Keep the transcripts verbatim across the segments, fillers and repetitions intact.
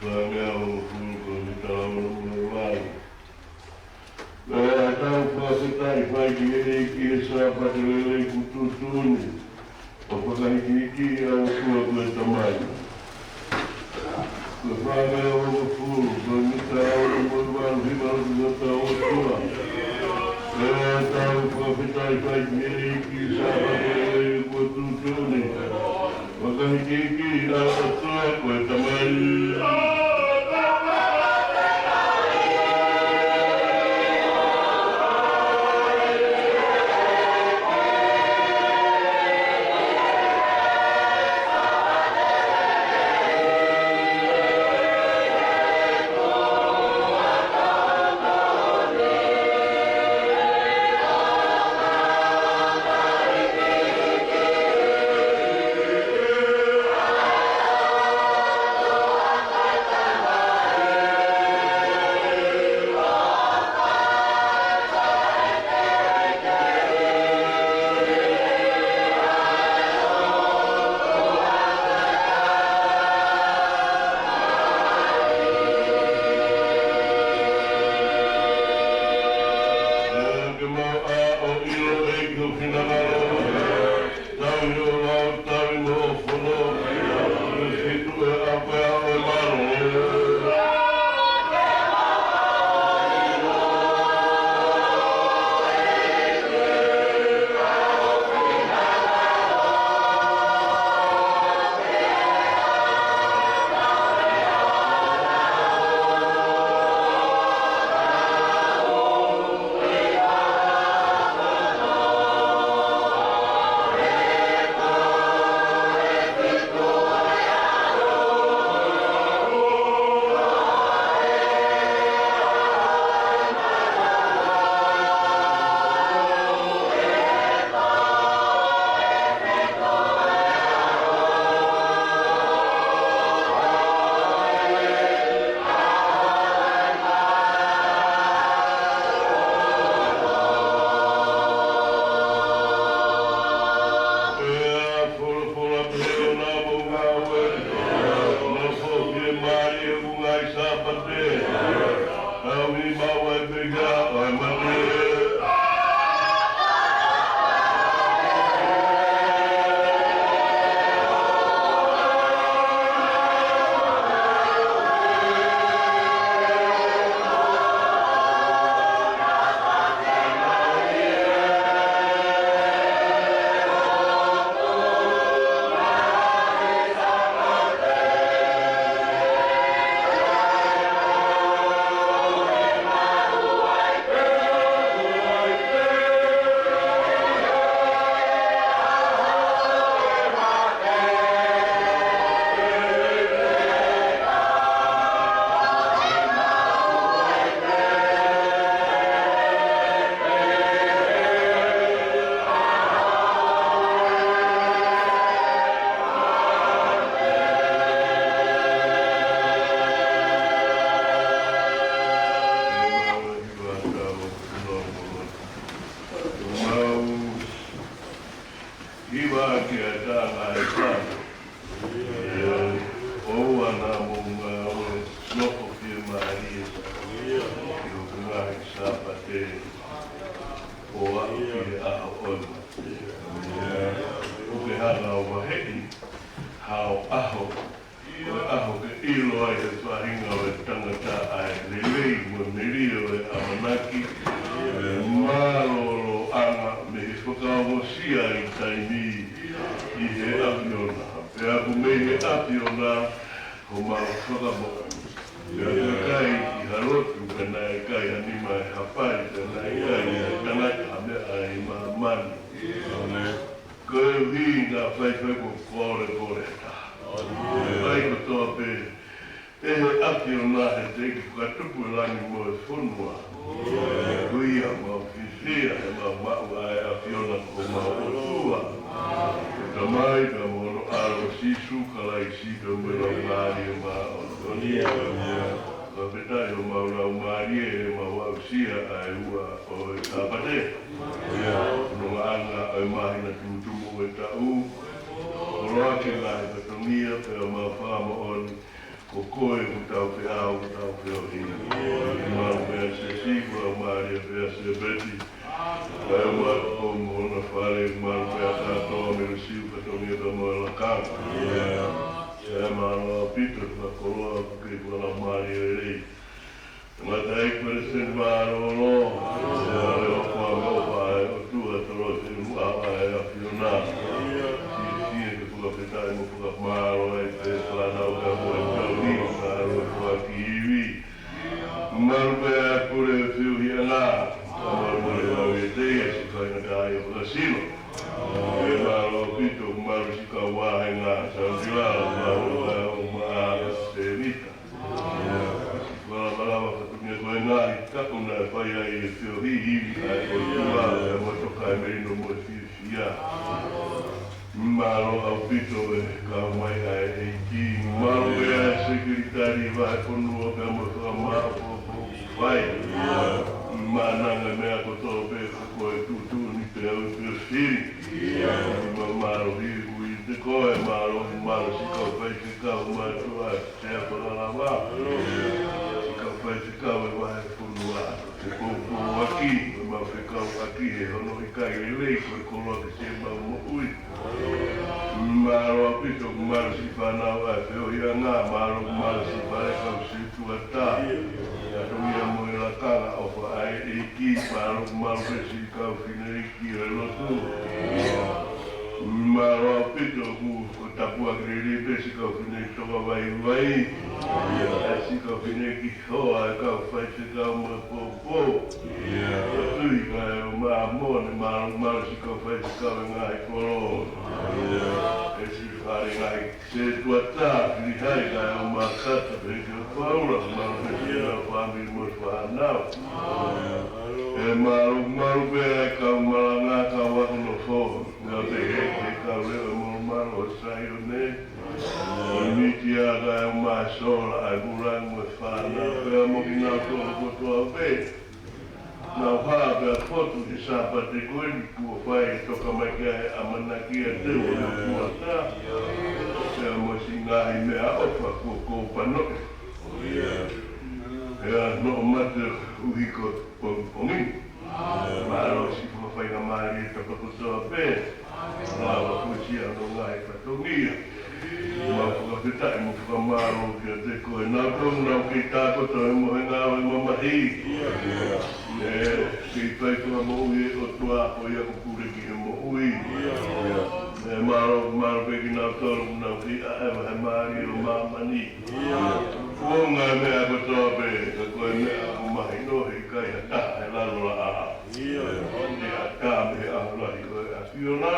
Fakaʻofoʻofa, ko e mitala ono mo e valu. Ko e ʻetau fakafetaʻi fai ki he ʻEiki he Sāpate lelei kuo tuʻutuʻuni. ʻO fakahikihiki ʻa e ʻOtua ko e Tamai. Ko e fakaʻofoʻofa, ko e mitala ono mo e valu, hiva ʻo e ʻOtua. Ko e ʻetau fakafetaʻi fai ki he ʻEiki he Sāpate lelei kuo tuʻutuʻuni. Fakahikihiki ʻa e ʻOtua ko e Tamai. Ke mau ʻā ʻo ʻilo ʻEiki ho finangalo. Tauhi ʻo lau, tauhi mo hoʻo fono. Ko e fitu ʻe ʻa koe ʻa e mālō. Pea folofola pē ʻo na mo ngāue, nofo fiemālie ʻo e ngaahi Sāpate. Tauhi maʻu ai pē ia ʻa e mate. Mau hiva ʻaki ʻa e taʻanga ʻe fā. ʻOua naʻa mou ngāue, nofo fiemālie ʻi hoku ngaahi Sāpate, ʻo aʻu ki he ʻaho ʻo e mate. ʻOku ke hanga ʻo vaheʻi haʻo ʻaho, ko e ʻaho ke ʻilo ai ʻe he faʻahinga ʻo e tangata ʻa e lelei mo e melie ʻo e ʻamanaki, mo e mālōlōʻanga mei he fakaongosia ʻi taimi ʻi he ʻAfiona. Pea ʻoku mei he ʻAfiona homau fakamoʻui. Pea ʻoku ʻikai ʻi ha lotu, pea naʻe ʻikai ha nima ʻe hapai, pea naʻe ʻikai ʻi ha tangata ha meʻa ʻi māmani. Koeʻuhi naʻa faifai ko e kolekole ʻe taha. Fai kotoa pē ʻe he ʻAfiona, he teʻeki fakatupu e langi mo e fonua. Ko ia mau fiefia he mau maʻu ʻa e ʻAfiona ko homau ʻOtua, ko e Tamai pea mo hono ʻAlo ko Sīsū Kalaisi pea mo e Laumālie Māʻoniʻoni. Fakafetaʻi homau laumālie he mau aʻusia ʻa e ua ʻo e Sāpate. Ko hono ngaahi ʻaho ʻo e māhina tumutumu ʻo e taʻu. Koloa ke ngaahi fatongia pea mau fakamoʻoni Ko koe ʻoku tau feʻao, ʻoku tau feohi. Mālō pē ʻa Sesi, mālō pē ʻa Sepeti. Kae ʻumaʻā ʻa Toko mo hona fale, mālō pē ʻa Kato mo Lusiu, Katongi ka mo e lakanga. Kae mālō ʻaupito, fakakoloa, ʻoku kei fakalaumālie lelei. Tangataʻeiki Palesiteni Mālōlō, ʻa e ʻofa, ʻa e ʻofa ʻa e ʻOtua, tolo te muʻa ʻa e ʻAfiona. Siʻi, siʻi ke fakafetaʻi mo fakamālō ai pē fānau ka mo e tau ni, ka ʻalu ʻo foaki ivi. Mālō pē ʻa e pule fiu hiana, ka mālō pē ʻa e tei ʻa si faingataʻa ʻi ʻo fakasino. Pea mālō ʻaupito, mālō siʻi kau vāhenga, Sautila, mālō pē ʻa e ʻOtua, Tēvita. Siʻi fakalakalaka fatongia ko e ngaahi taʻu naʻe fai ai e feohi ivi ʻa e ʻOtua, ʻa e motoka ʻa e melino mo e fiefia. Mālō ʻaupito e kau mai ʻa e ʻEiki. Mālō pē ʻa e sekelitali vahefonua pea mo e fakamaʻopoʻopo fai. Mananga meʻa kotoa pē ka ko e tuʻutuʻuni pē au pē fili. Mālō hili ui te koe, mālō, mālō siʻi kau faifekau mātuʻa, Sea Fakalava. Siʻi kau faifekau ʻa e vahefonua. Ke poupouaki, mo mau fekauʻaki he hono ʻikai lelei ko e koloa ke se mau moʻui. Mālō ʻaupito, mālō siʻi fānau ʻa e feohiʻanga, mālō, mālō siʻi fale kau setuata. Katongi mo e lakanga ʻofa ʻa e ʻEiki, mālō, mālō pē siʻi kau fineʻeiki ʻo e lotu. Mālō ʻaupito, ʻoku, ʻoku tapuaki lelei pē siʻi kau fineʻeiki tokavaivai. ʻA siʻi kau fineʻeiki hoa ʻa e kau faifekau mo e poupou. ʻA e Tuʻi kae ʻumaʻā Mōne, mālō, mālō siʻi kau faifekau ʻa e ngaahi kolo. ʻA siʻi fale ngaahi setuata, Filihai kae ʻumaʻā Kata, pehē kia Paula, mālō pē siʻi fāmili mo e fānau. ʻE mālō, mālō pē ʻa e kau malanga, kau ako nofo, ngā pehē, he kau leʻo mo mālō ʻo Saione. ʻO e mītia kae ʻumaʻā Sola, ʻa e Mula mo e fānau, pea mo kinautolu kotoa pē. Naʻa ku hā pea fotu he Sāpate ko eni kuo fai e toka mai ki ai ʻamanaki ʻa e teu ʻo e kuata. Pea mo siʻi ngaahi meʻaʻofa kuo kou panoʻi. Pea noʻo mate ʻuhi ko e pongipongi. Mālō siʻi fakafaingamālie tapa kotoa pē. Mālō fusia no ngaahi fatongia. Mau fakafetaʻi mo fakamālō kiate koe. Naʻa kou nau kei tākoto he mohenga ʻo e mamahi. ʻE kei fai fakamoʻui ʻe ʻOtua ko ia ʻoku pule ki he moʻui. ʻE mālō, mālō pē kinautolu nau kei ʻaʻeva he mālie ʻo māmani. Kuonga meʻa kotoa pē, ka ko e meʻa ʻoku mahino he ʻikai ha taha he lalo laʻā. ʻE ʻatā mei he ʻaho lahi ʻo e ʻAfiona.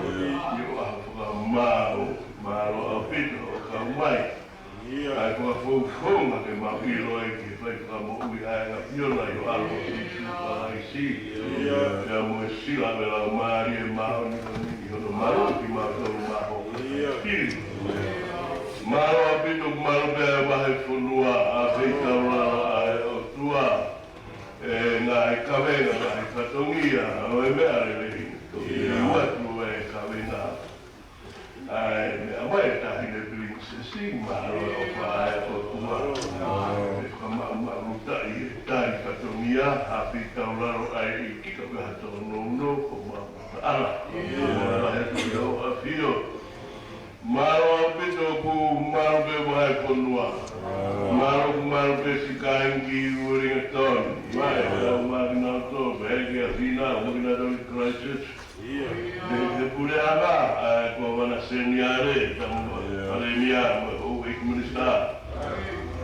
ʻI he ʻaho fakamāu, mālō ʻaupito ʻo kau mai. ʻA e fakafoufounga ke mau ʻilo ai ke fai fakamoʻui ʻa e ʻAfiona ʻi ho ʻAlo ko Sīsū Kalaisi. Pea mo e sila ʻo e Laumālie Māʻoniʻoni ʻi hono maluʻi kimautolu maʻa hoʻo pili. Mālō ʻaupito, mālō pē ʻa e vahefonua, ʻa e feitaulalo ʻa e ʻOtua. ʻE ngaahi kavenga, ngaahi fatongia, ʻo e meʻa lelei. Toki ʻoatu ʻa e kavenga. ʻA e meʻa mai ʻa e Taʻahine Pilinisesi, mālō e ʻofa ʻa e ʻOtua. ʻE fakamaʻumaʻulutaʻi e tali fatongia, ʻa e feitaulalo ʻa e ʻEiki ka ko e hā tō nounou, ko mau mataʻala. Mālō he Tuʻi ʻo e ʻAfio. Mālō ʻaupito ʻoku mālō pē vahefonua. Mālō ʻoku mālō pē siʻi kāinga ki Wellington. Mai, ʻo mālō kinautolu, pehē kia Fina, mo kinautolu ʻi Christchurch. He, he puleʻanga, ʻa e Kōvana Seniale, tamu, Palēmia, mo e houʻeiki minisitā.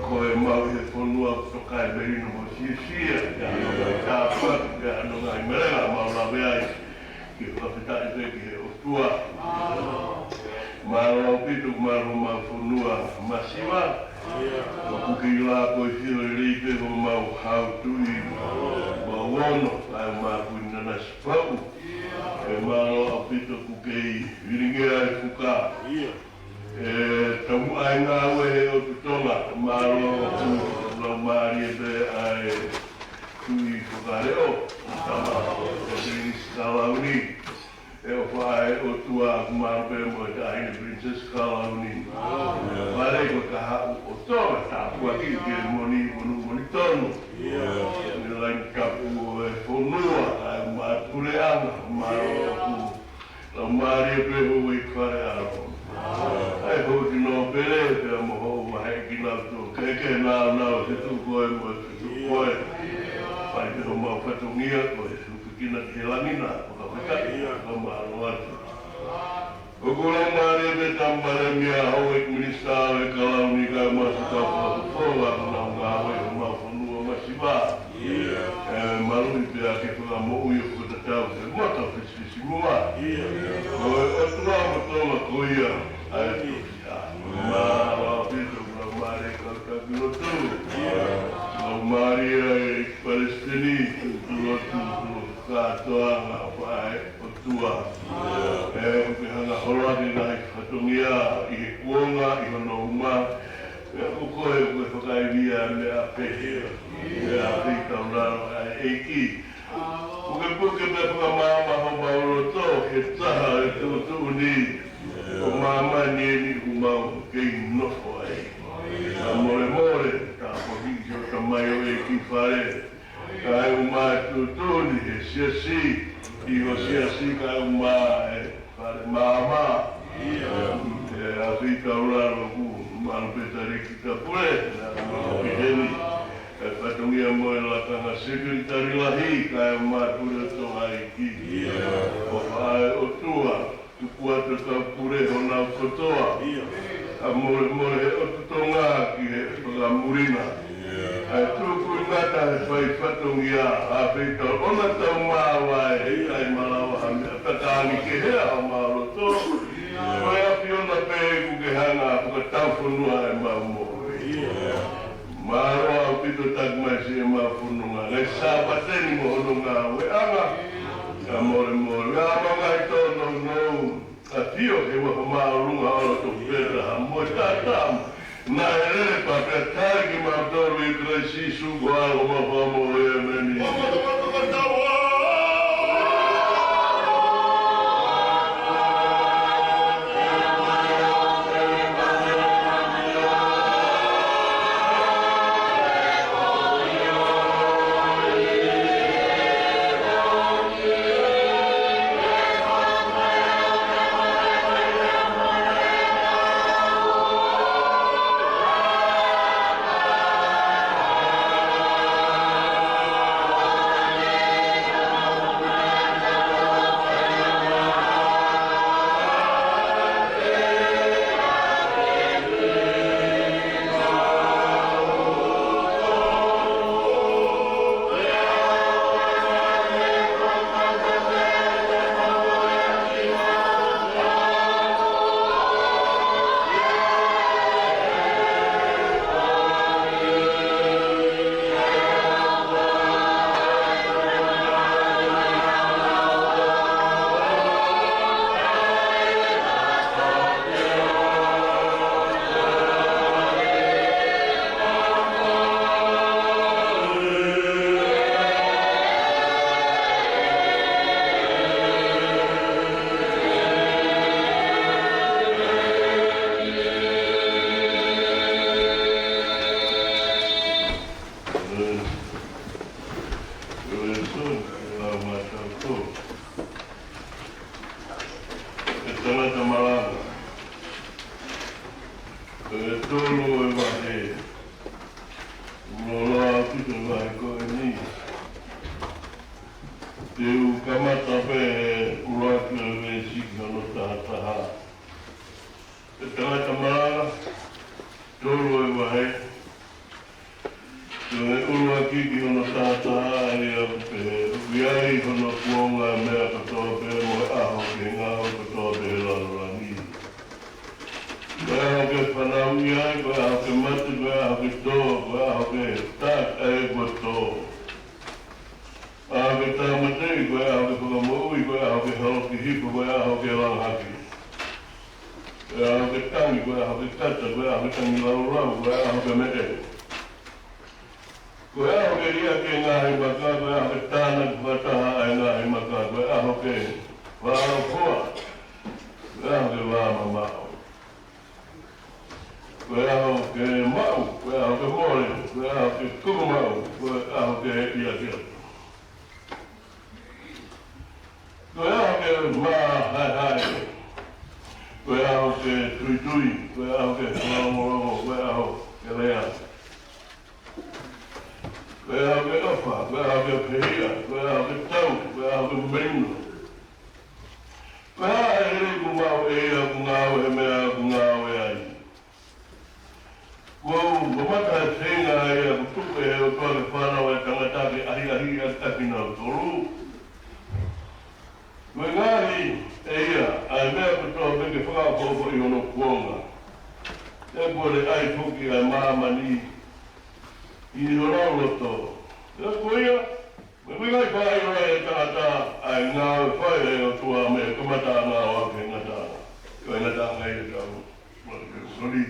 Ko e mau he fonua toka e melino mo fiefia, ʻi hono ngaahi tāpuaki, ʻi hono ngaahi melenga, mau lave ai. Ke fakafetaʻi pē ki he ʻOtua. Mālō ʻaupito, mālō homau fonua masiva. ʻOku kei lā ko e fio lelei pē homau hau tuʻi. Mau ono, ʻa e mau Kuini Nanasipauʻu. ʻE mālō ʻaupito ʻoku kei vilingia e fuka. ʻE taumuʻa e ngāue he ʻOtu Tonga, mālō ʻoku laumālie pē ʻa e Tuʻi Fakaleʻo, tama ʻo Pilinisi Kalauni. ʻE ʻofa ʻa e ʻOtua ʻoku mālō pē mo e Taʻahine Princess Kalauni. Vale ko e kahaʻu ʻo Tonga, tāpuaki ke moni, monu, moni tonu. Ne laine tapu ʻo e fonua, ʻa e mapuleʻanga, mālō ʻoku lau mālie pē houʻeiki fale ʻalo. ʻA e houʻeiki nōpele, pea mo hoʻo vaheʻeiki nau tō. Ke ke nau nau se tuʻu ko ē mo e tuʻu ko ē. Fai pē homau fatongia ko e hupikina ki he langi na, fakafetaʻi, fakamālō atu. ʻOku lau mālie pē Tama Palēmia, houʻeiki minisitā ʻo e Kalauni kae ʻumaʻā siʻi kau fakafofonga ʻoku nau ngāue ʻi homau fonua masiva. ʻE maluʻi pea ke fakamoʻui ʻo fakatatau ke moto fisifisimuʻa. Ko e ʻOtua mo Tonga ko ia ʻa e Tuʻi. Mālō ʻaupito, lau mālie kau taki lotu. Lau mālie ʻa e Palesiteni, tuʻutuʻu lotu, tuʻu kātoanga ʻa e ʻOtua. ʻE, ʻoku ke hanga holo ʻaki e ngaahi fatongia ʻi he kuonga, ʻi hono uma. ʻE, ʻoku ko e, ʻoku ke fakaivia meʻa pehē. ʻE, ʻa e taulalo ʻa e ʻEiki. Pukepuke pea fakamaama homau loto, he taha e tuʻutuʻuni. Ko māmani eni ʻoku mau kei nofo ai. Ka molemole, tāpuaki ki ho tamai ʻo e ʻEiki fale. Kae ʻumaʻā e tuʻutuʻuni he siasi, ʻi ho siasi kae ʻumaʻā e fale maama. ʻE, ʻa e taulalo ʻoku malu pē tali ki ta pule, na malu pē heni. ʻE fatongia mo e lakanga sekelitali lahi, kae ʻumaʻā e pule ʻo Tonga ʻEiki. ʻOfa ʻa e ʻOtua, tuku atu e kau pule honau kotoa. ʻA molemole he ʻOtu Tonga ki he fakamulina. ʻA e tuku ʻi ngata he fai fatongia, ʻa e feitau ʻona tau māvae, he ʻikai malava ha meʻa pē ka angi ke hea homau loto. Ko e ʻAfiona pē ʻoku ke hanga fakatau fonua ʻemau moʻui. Mālō ʻaupito taki mai siʻemau fononga. Ngai Sāpate ni mo hono ngāueʻanga. Ka molemole, ʻa e ngaahi tōnounou. ʻAfio he ua ka māʻolunga ʻo loto peta ha mo e tātā. Naʻe lele pea pea tali kimautolu ʻia Kalaisi Sīsū ko homau Fakamoʻui, ʻēmeni. Ko e tangata malanga. Ko e tolu e vahe. Loloa ʻaupito e vahe ko eni. Te u kamata pē he ʻuluaki ʻo e veesi ki hono tahataha. Ko e tangata malanga, tolu e vahe. Ko e ʻuluaki ki hono tahataha ʻa ia ʻoku pehē, ʻoku ʻi ai hono kuonga e meʻa kotoa pē mo e ʻaho ki he ngāue kotoa pē he lalo langi. Ko e ʻaho ke fanauʻi ai, ko e ʻaho ke mate, ko e ʻaho ke tō, ko e ʻaho ke tā, ʻa ia kuo tō. ʻAho ke tāmateʻi, ko e ʻaho ke fakamoʻui, ko e ʻaho ke holoki hifo, ko e ʻaho ke langa hake. Ko e ʻaho ke tangi, ko e ʻaho ke kata, ko e ʻaho ke tangilāulau, ko e ʻaho ke meʻe. Ko e ʻaho ke liʻaki e ngaahi maka, ko e ʻaho ke tānaki fakataha ʻa e ngaahi maka, ko e ʻaho ke Vā ʻo e ʻaho, ko e ʻaho ke vā mamaʻo. Ko e ʻaho ke maʻu, ko e ʻaho ke mole, ko e ʻaho ke kuku maʻu, ko e ʻaho ke ʻiate. Ko e ʻaho ke māhaehae, ko e ʻaho ke tuitui, ko e ʻaho ke fakalongolongo, ko e ʻaho ke lea. Ko e ʻaho ke ʻofa, ko e ʻaho ke pekia, ko e ʻaho ke tau, ko e ʻaho ke melino. Ko e hā e lelei kuo maʻu ʻe ia kuo ngāue he meʻa kuo ngāue ai? Kuo u mamata he feinga ʻa ia kuo tuku ʻe he ʻOtua ke fānau ʻa e tangata ke ʻahiʻahiʻaki kinautolu. Kuo ngaahi ʻe ia ʻa e meʻa kotoa pē ke fakaʻofoʻofa ʻi hono kuonga. He kuo ne ʻai foki ʻa e māmani ʻi honau loto. He ko ia, mo e meʻa ʻe fai ʻe he tangata ʻa e ngāue fai ʻe he ʻOtua mei he kamataʻanga ʻo aʻu ki he ngataʻanga. Ko e ngataʻanga ia ʻetau, mo e soli.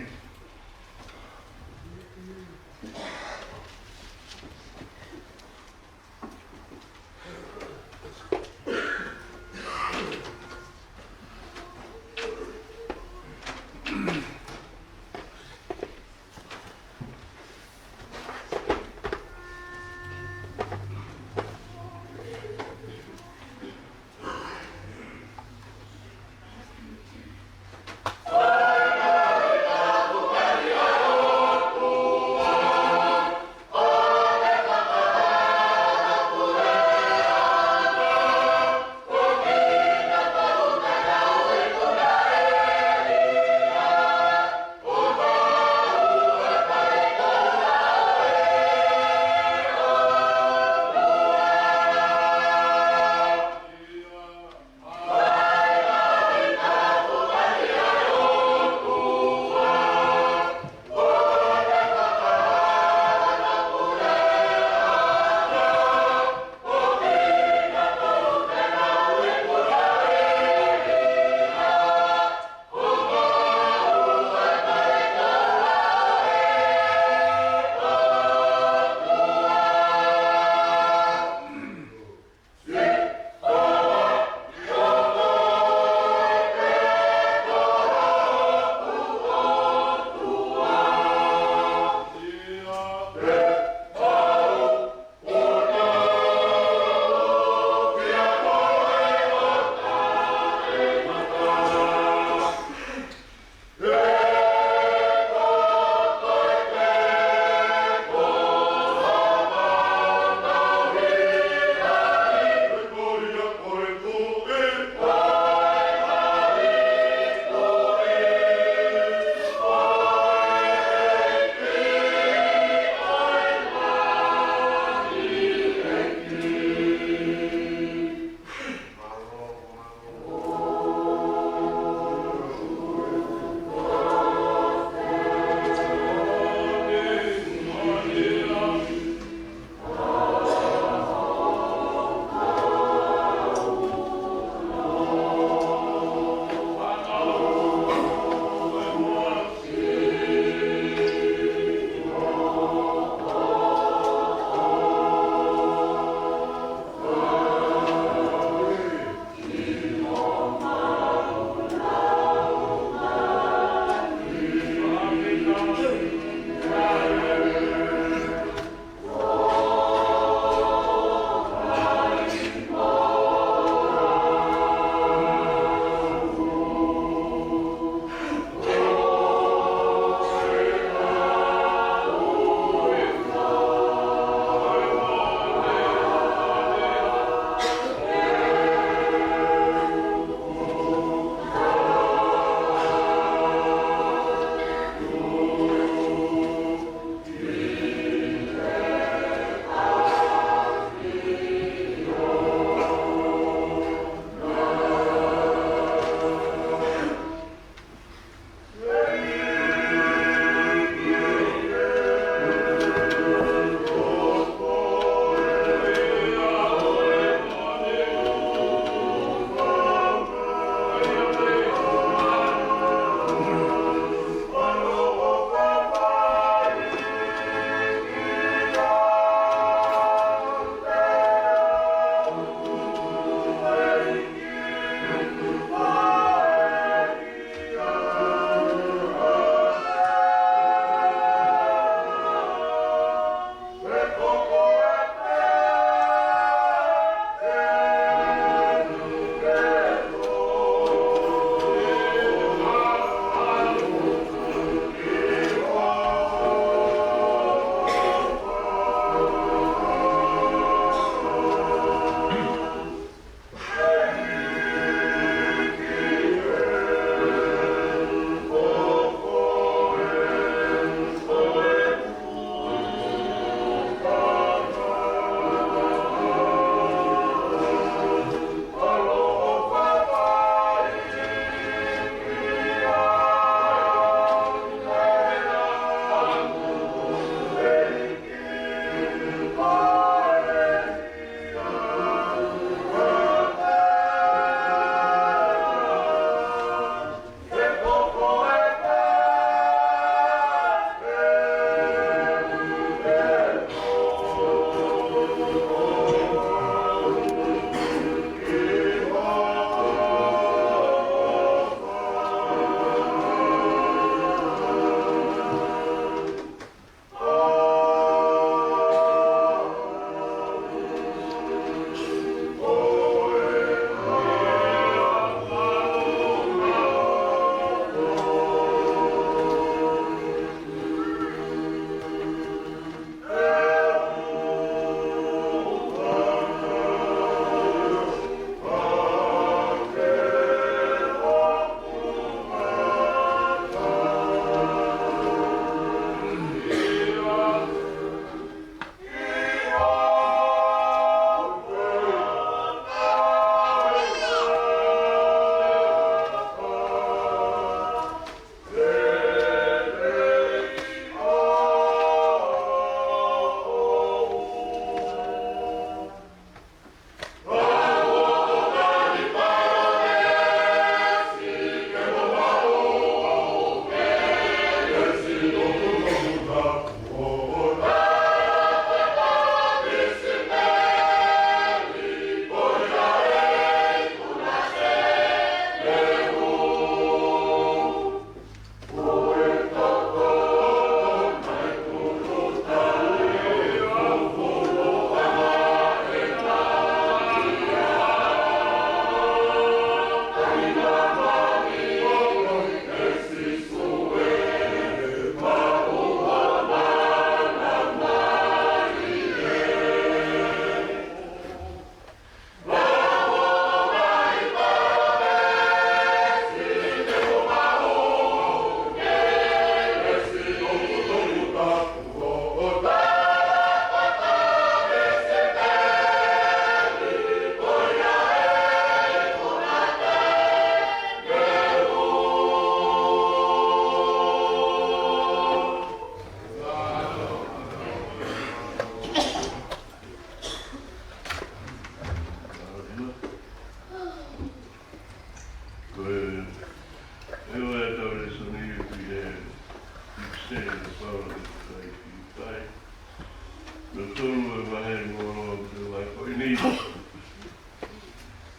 Ko e tolu e vahe ʻi he ʻuluaki vahe ko eni.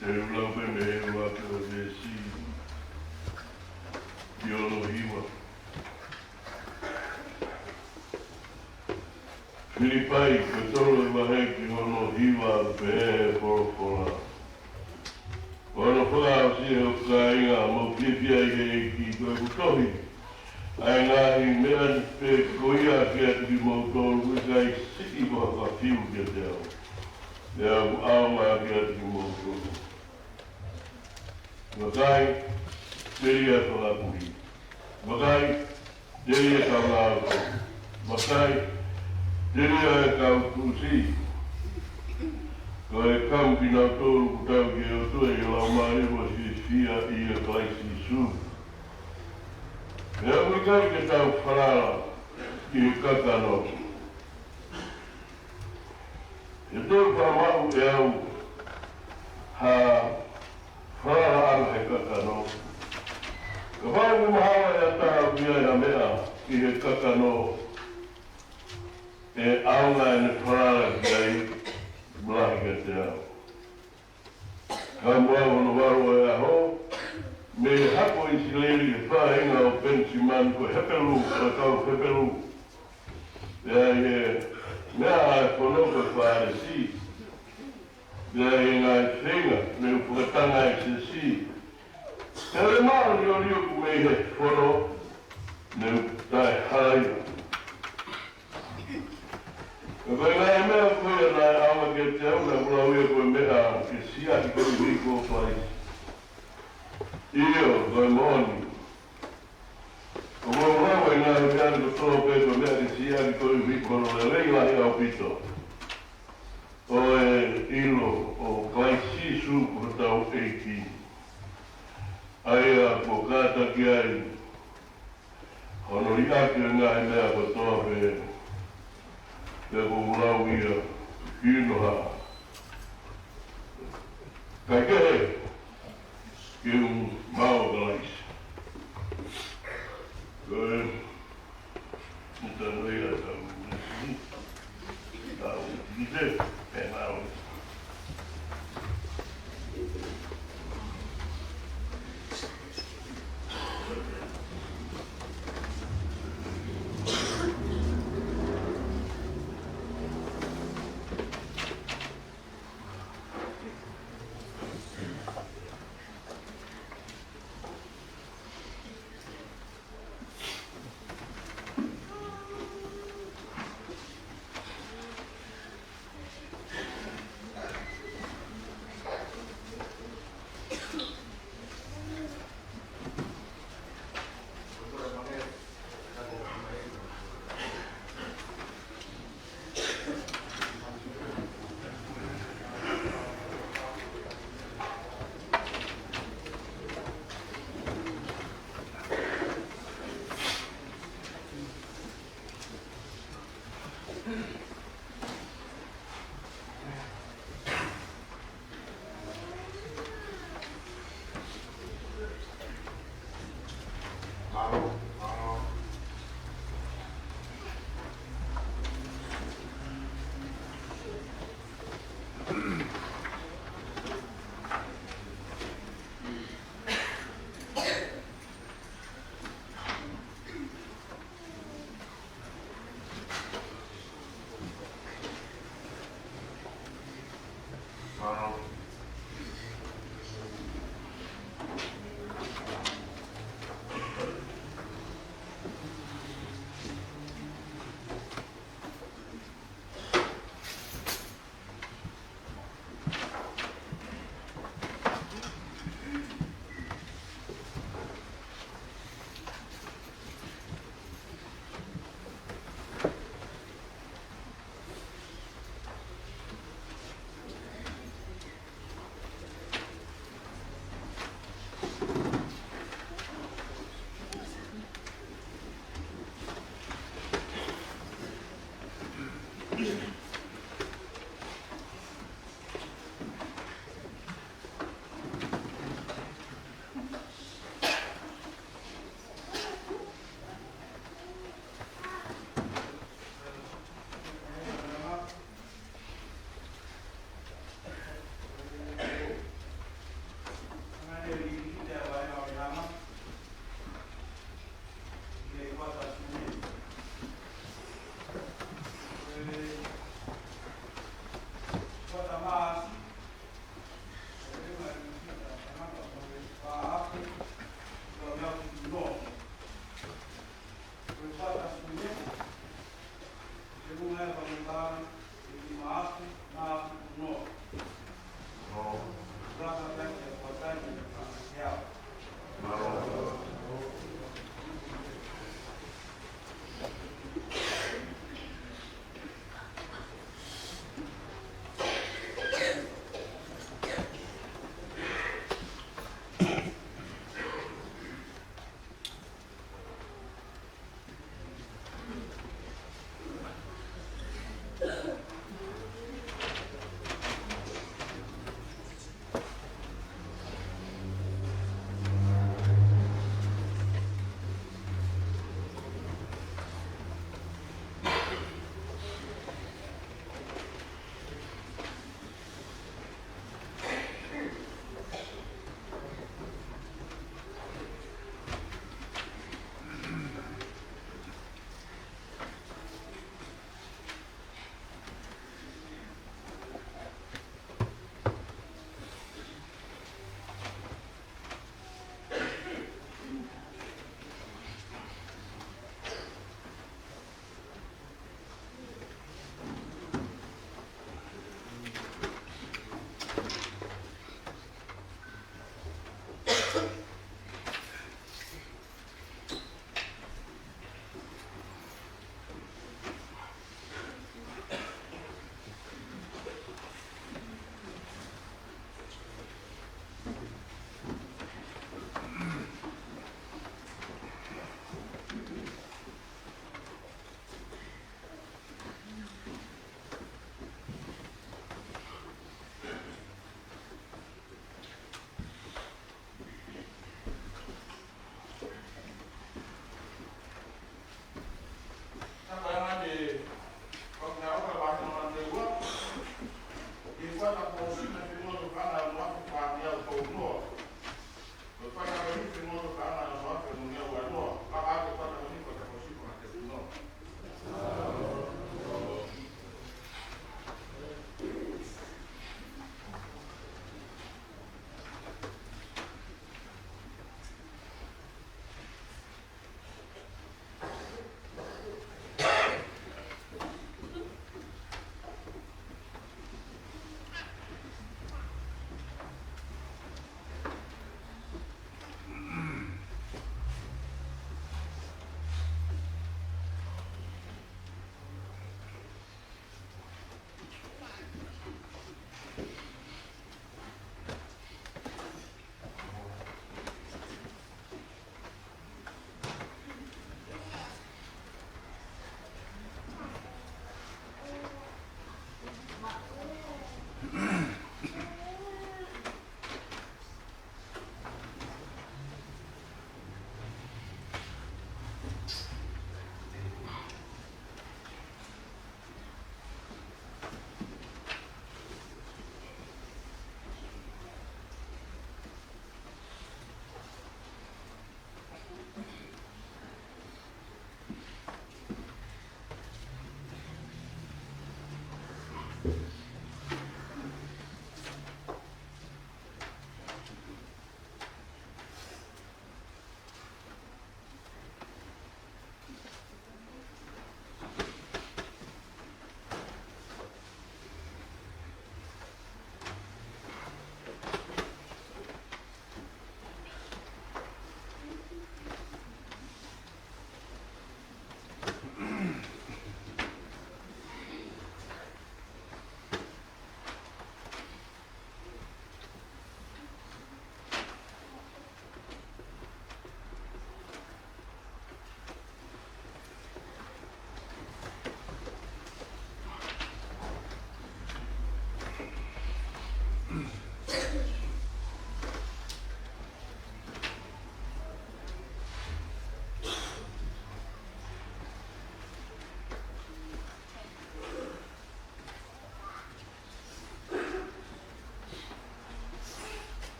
Te u lau pē mei he ʻuluaki ʻo e veesi ki hono hiva. Filipai, ko e tolu e vahe ki hono hiva, pehē ʻe he folofola. Ko hono fakaʻosi, ʻe hoku kāinga, mou fiefia ʻi he ʻEiki. Ko ʻeku tohi ʻa e ngaahi meʻa ni pē ko ia kiate kimoutolu, ʻoku ʻikai siʻi ko ha ka fiu kiate au, pea ʻoku ʻaonga kiate kimoutolu. Vakai, telia e fakapuhi. Vakai, telia e kau ngāue. Vakai, telia e kau tuʻusi. Ko e kau kinautolu ʻoku tau ki he ʻOtua ʻi he Laumālie mo e fiefia ʻia Kalaisi Sīsū. Pea ʻoku ʻikai ke tau falala ki he kakano. ʻE toe fakamamaʻu ʻe au ha falalaʻanga he kakano. Kapau ʻoku mahalo ʻe ʻatā ʻaupito ha meʻa ʻi he kakano, ʻe ʻaonga ʻene falala ki ai, lahi kiate au. Ka muʻa hono valu ʻo e ʻaho, mei he hako ʻo ʻIsileli, ʻi he faʻahinga ʻo Penisimani, ko e Hepelū, ko e kau Hepelū. Pea ʻi he meʻa ʻa e fono, ko e Fālesi. Pea ʻi he ngaahi feinga, ne u fakatanga ʻi he siasi. Pea ʻi he māʻoniʻoni ʻoku mei he fono, ne u taʻehalaia. Ka ko e ngaahi meʻa ko ia naʻe ʻaonga kiate au, naʻa ku lau ia ko e meʻa ke siʻaki koeʻuhi ko Kalaisi. ʻIo, ko e moʻoni, ʻoku ou lau ʻa e ngaahi meʻa ni kotoa pē ko e meʻa ke siʻaki koeʻuhi ko hono lelei lahi ʻaupito ʻo e ʻilo ʻo Kalaisi Sīsū ko hotau ʻEiki, ʻa ia kuo kātaki ai hono liʻaki ʻo e ngaahi meʻa kotoa pē, pea ʻoku ou lau ia ki hono hā. Kae kehe, ke u maʻu ʻa Kalaisi. Ko e, mo tanu ia tau, tau, ʻi te, pē maʻu.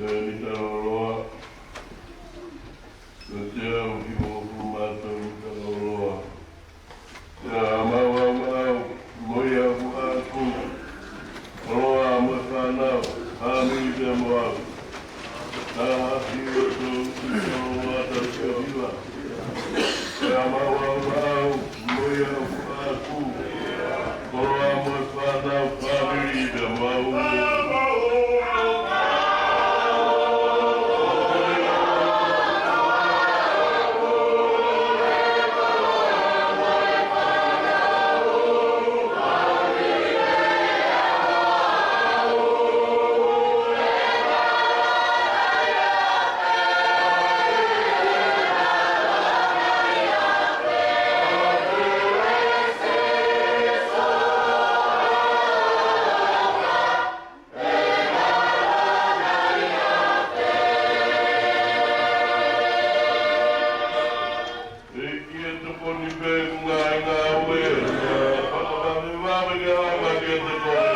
Mita Loloa, ko e Sea uki mo fu mato Mita Loloa. Sea maʻu ʻa e maʻu, mo ia ʻaku ʻaku. Koloa mo e fānau, fāmili pea mo au. Ka haki o to, Mita Loloa tau ke hiva. Sea maʻu ʻa e maʻu, mo ia ʻaku ʻaku. Koloa mo e fānau, fāmili pea mo au. ʻEiki ē, tokoni pē ngaahi ngāue, fakavave vave ke hanga ke tokoni.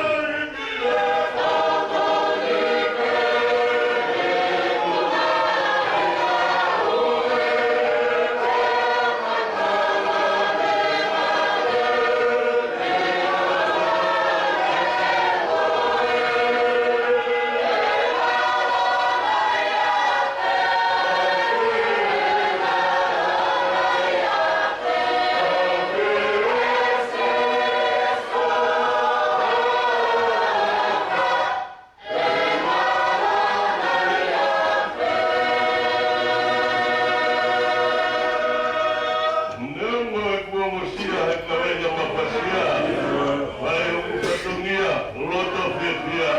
Neongo ʻeku ongosia he kavenga mafasia, ʻa ʻeku fatongia loto fiefia.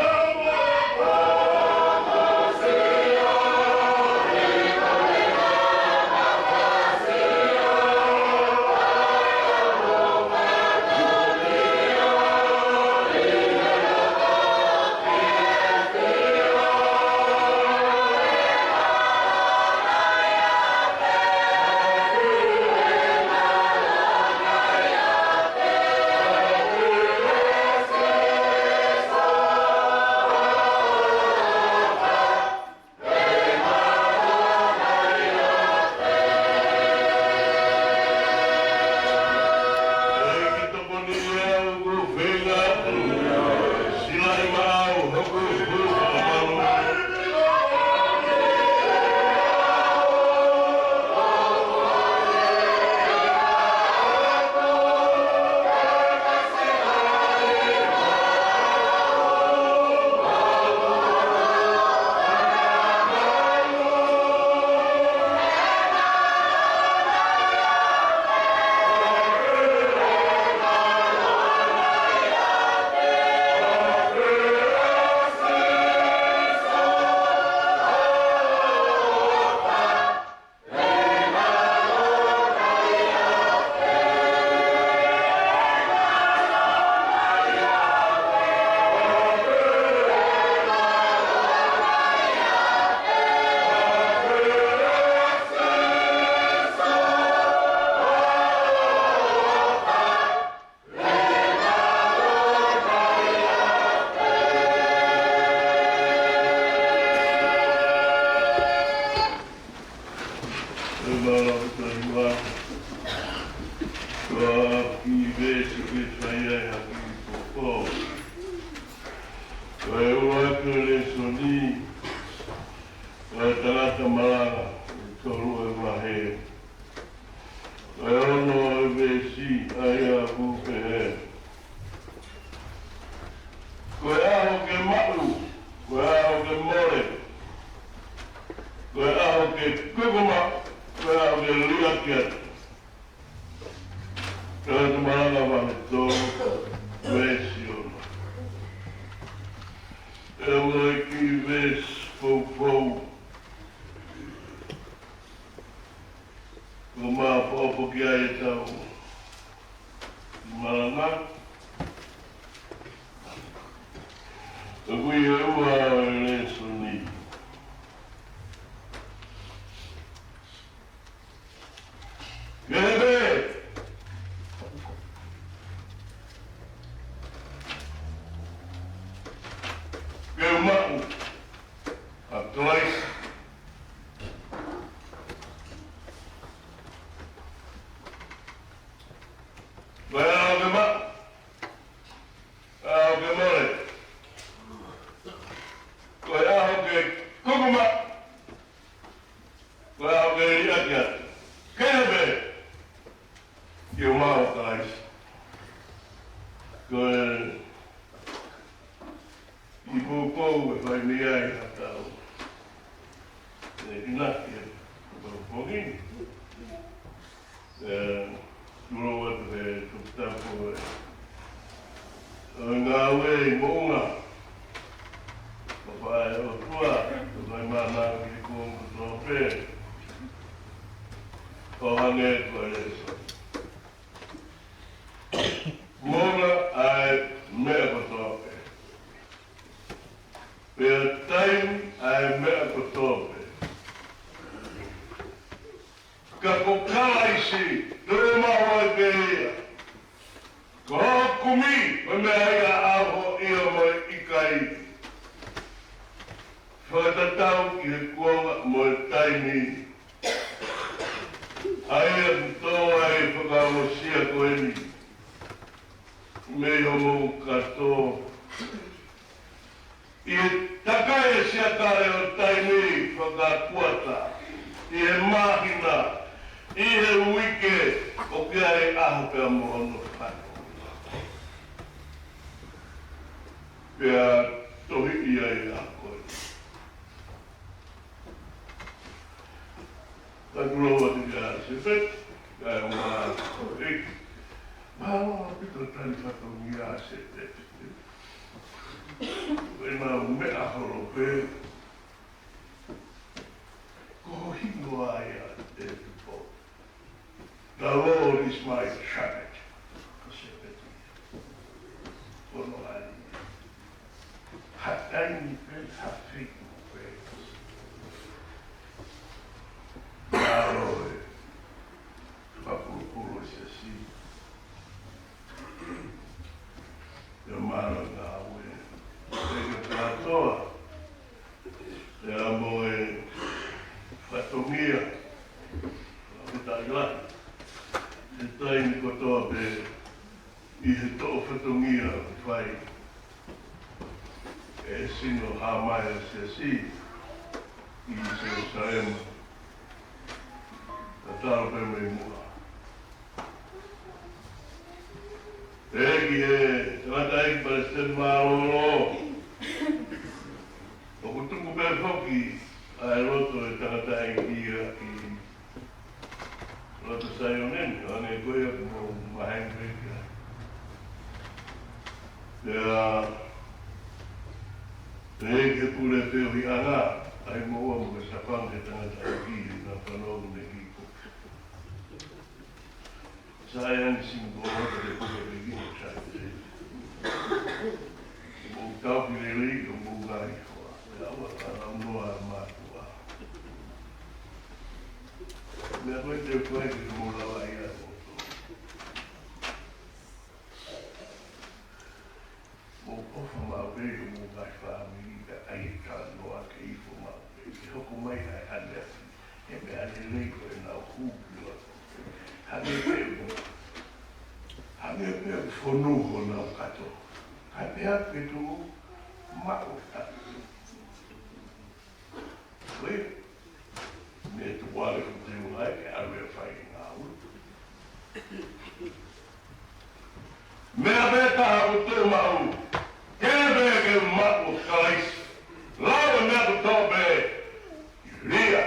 ʻEiki, tokoni ē ʻoku feinga atu. Silaʻi maʻau hoku fuʻu fakamalu. Ko e ua ʻo e lēsoni, ko e tangata malanga, ʻi he tolu ʻo e vahe. Ko e ono ʻo e veesi, ʻa ia ʻoku pehē: Ko e ʻaho ke maʻu, ko e ʻaho ke mole, ko e ʻaho ke kukuma, ko e ʻaho ke liʻaki atu. Tangata malanga vahe tolu, veesi ono. ʻE ua ʻi he kiʻi veesi poupou. Ko e maʻopoʻopo ki ai ʻetau malanga. Ko e ua ʻo e lēsoni. Ke pē ke maʻu ʻa e Mau Kalaisi. Ko e ʻi Poupou ʻe fai mei ai haʻatau ʻenginaki he pongipongi ni. ʻE, tuʻu atu he toputapu ʻo e, ʻo e ngāue ʻi Moʻunga. Ko e fai ʻOtua, ko e fai mana ki he kuonga kotoa pē. ʻO hangē ko e lēsoni. Moʻunga ʻa e meʻa kotoa pē. Pea taimi ʻa e meʻa kotoa pē. Ka ko Kalaisi, toe maʻu ai pē ia. Ko hoʻo kumi, ko e meʻa ia ʻa hoʻo ʻio mo e ʻikai. Fakatatau ki he kuonga mo e taimi. ʻA ia ʻoku tō ai e fakaongosia ko eni. Mei hoʻomou kātoa. ʻI he takai e siakale ʻo taimi fakakuata, ʻi he māhina, ʻi he uike, ʻoku ʻi ai e ʻaho pea mo hono fatongia. Pea tohiʻi ai ʻa koe. Takulou atu kia Sepeti, kae ʻumaʻā ʻEiki. Mālō ʻaupito tali fatongia ʻa Sepeti. ʻEna meʻa holo pē. Ko hono hingoa ia ʻe Tupou. The Lord is my shepherd. Ko Sepeti. Ko hono ʻai. Ha taimi pē, ha feituʻu pē. Mālō e fakapulupulu ʻo e siasi. Pea mālō e ngāue. Pea ke kātoa. Pea mo e fatongia. Fakafetaʻi lahi. He taimi kotoa pē ʻi he toʻo fatongia ʻoku fai ʻe he sino hāmai ʻo e siasi ʻi Selusalema. Tatalo pē mei muʻa. Pea ki he tangataʻeiki palesiteni mālōlō. ʻOku tuku pē foki ʻa e loto e tangataʻeiki ia ki loto Saione ni, ʻo hangē ko ia ʻoku mou maheni pē ki ai. Pea, pea ki he pule feohiʻanga, ʻai moua mo ke safang he tangataʻeiki, naʻa fanongo ne ki ko. Sai ange simbolo ke puke pē ki mo sai. Mou tau ki lelei, ko mou ngaahi hoa. Pea ua ka lau noa mātuʻa. Meʻa ko e te koe ke mou lava ia ʻo. Mou ʻofa maʻu pē homou ngaahi fāmili, pea ʻai e talanoa ke ifo maʻu pē, ke hoko mai ʻa e aleafi, he meʻa lelei ko ʻenau hū ki loto. Hangē pē mo, hangē pē ʻoku fonu honau kato. Kae pehē atu ke tuʻu maʻu atu. Ko ia, meʻa tuku ale ʻoku te ʻai ke ʻalu e fai ngāue. Meʻa pē taha ʻoku te maʻu, ke pē ke maʻu ʻo Kalaisi. Lau e meʻa kotoa pē, lia.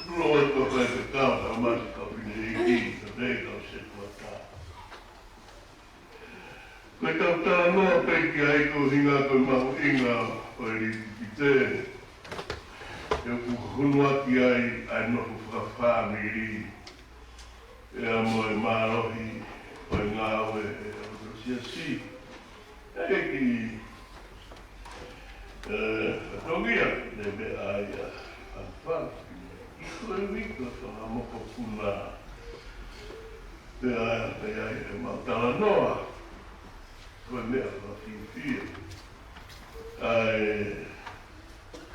Tulo e koe ke tau, tau mati kau pine iki, ka pē kau se kuata. Ko e tau talanoa pē ki ai ko e ʻuhinga ko e mahuʻinga ʻo e lipipite. ʻOku honuaki ai ʻa e nofo fakafāmili. ʻE ʻa mo e mālohi ʻo e ngāue ʻa e ʻOtua Siasi. ʻEiki, ʻe, fatongia, ne meʻa ai ʻa, ʻa Fala. ʻI ko e uike ʻo Fanga Mokopuna. Pea, pea ʻi ai ʻemau talanoa, ko e meʻa fakafiefia. ʻA e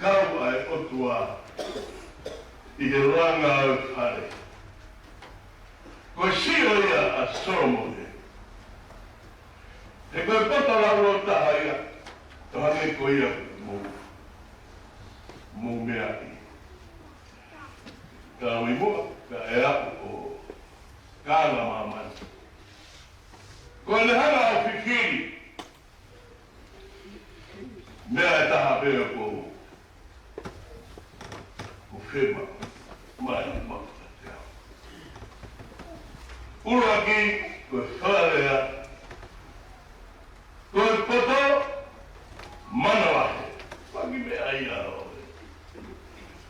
kau ʻa e ʻOtua ʻi he langa ʻo e fale. Ko e sio ia ʻa Solomone. He ko e poto laulau taha ia, ʻo hangē ko ia mou, mou meaʻi. Ka ui muʻa, ʻE aʻu ko kāinga māmani. Ko ʻene hanga ʻo fifili. Meʻa ʻe taha pē ʻoku ou fema mai maku ʻiate au. ʻUluaki, ko e fakalea, ko e poto manavahē. Ko e kiʻi meʻa ia ʻo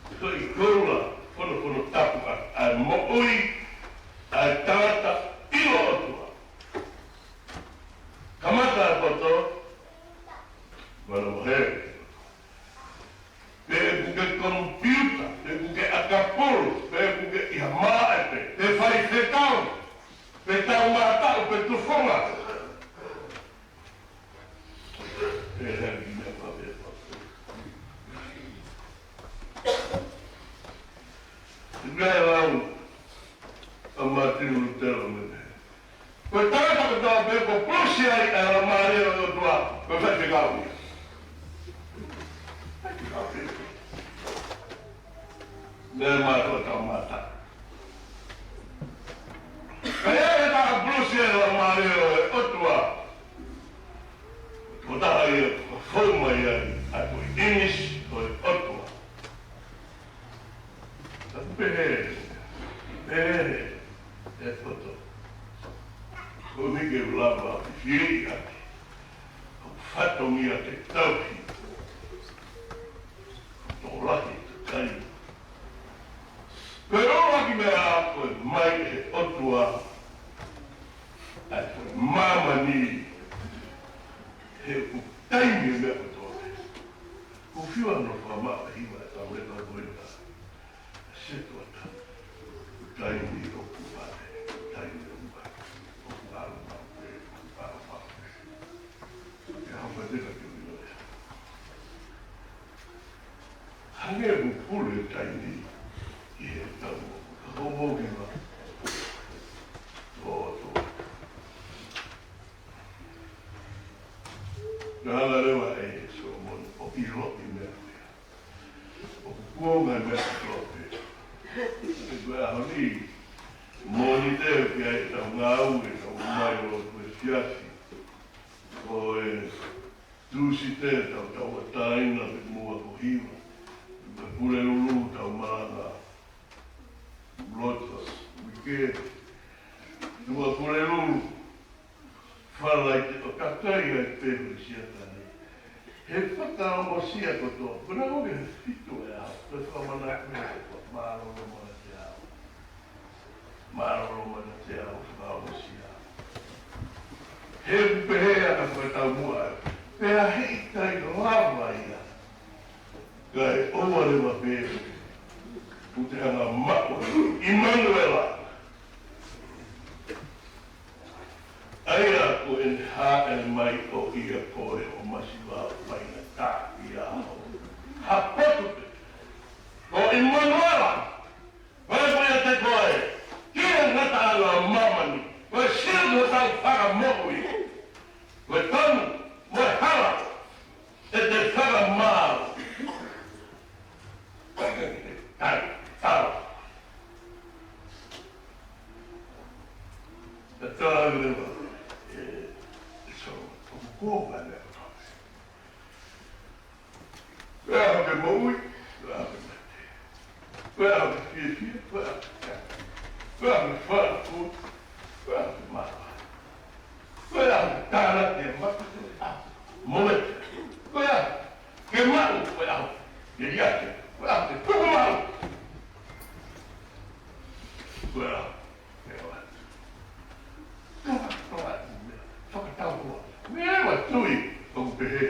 e, ko e koula fonofono tapu ʻa, ʻa e moʻui ʻa e tangata ʻilo ʻOtua. Kamata e poto manavahē. Pe ʻoku ke komipiuta, pe ʻoku ke ʻakapulu, pe ʻoku ke ʻi ha māʻepe, pe faifekau, pe taumātaʻu, pe tufunga. Pe hea ki meʻa pa pe pa. Meʻa lau ʻa Mātini Lutelo mene. Ko e tangata kotoa pē ʻoku pulusi ai ʻa e Laumālie ʻo e ʻOtua, ko e faifekau ia. Faifekau ia. Meʻa mātuʻa taumātaʻu. Ka ʻi ai ha taha ʻoku pulusi ai e Laumālie ʻo e ʻOtua, ko e taha ia ʻoku fou mai ai ʻa e ko e ʻinisi ʻo e ʻOtua. Ka ʻoku pehē, pehē ʻe he poto, ko e meʻa ke u lava ʻo fifili ʻaki ʻa e fatongia ke tauhi, tokolahi ke kai. Ko e ʻuluaki meʻa, ko e mai ʻe he ʻOtua ʻa e māmani, he ʻoku taimi e meʻa kotoa. Ko e fiu ʻa hono fakamaʻu ʻe he hiva ʻa e tauleka ko ena. Setuata. Taimi ʻoku vale, taimi ʻoku vale, ʻoku ʻalu maʻu pē, ʻoku ʻalu maʻu pē. ʻE hapa te ka ke ui loa. Hangē ʻoku pule taimi ʻi he tau moʻui. Ka ko e moʻui ma. Tō, tō. Ka hanga leva ʻe Solomone ʻo ʻiloʻi meʻa ko ia. ʻOku kuonga e meʻa kotoa pē. He ko e ʻaho ni, Mōnite ʻoku ʻi ai ʻetau ngāue, ʻetau mai lotu e siasi. Ko e Tūsite ʻetau tauʻatāina pē muʻa ko hiva. Ko e Pulelulu tau malanga. Lotu, uike. Ko e Pulelulu. Falaite ʻo kakai ai pē ʻo Siakai. He fakaongosia kotoa. Ko ena ko e fitu e ʻaho. Ko e fakamanatu he ko e mālōlō mana te au. Mālōlō mana te au fakaongosia. He ʻoku pehē ʻa e fakataumuʻa. Pea heʻikai lava ia. Kae ʻoua leva pē ʻoku te hanga maʻu ʻImanuela. ʻA ia ko ʻene hāʻele mai ʻo ia ko e ʻo masiva ʻo faingataʻaʻia ʻo hapotu pē. Ko ʻImanuela, ko e ko ia te koe, ki he ngataʻanga ʻo māmani, ko e sio ki hotau fakamoʻui, ko e tanu, mo e hala, ʻe te fakamāu. Kai, tau. Te tau leva, ʻe, ʻe so, ʻoku ko vale. Ko e ʻaho ke moʻui, ko e ʻaho ke mate. Ko e ʻaho ke fiefia, ko e ʻaho ke kaka. Ko e ʻaho ke fala, ko, ko e ʻaho ke mala. Ko e ʻaho ke tānaki e maka, ko e ʻaho ke moʻui. Ko e ʻaho ke maʻu, ko e ʻaho ke liʻaki, ko e ʻaho ke tuku maʻu. Ko e ʻaho ke ʻoatu. Ko e ʻaho ke ʻoatu, meʻa fakatauhoa. Meʻa ʻoku tui, ʻoku pehē.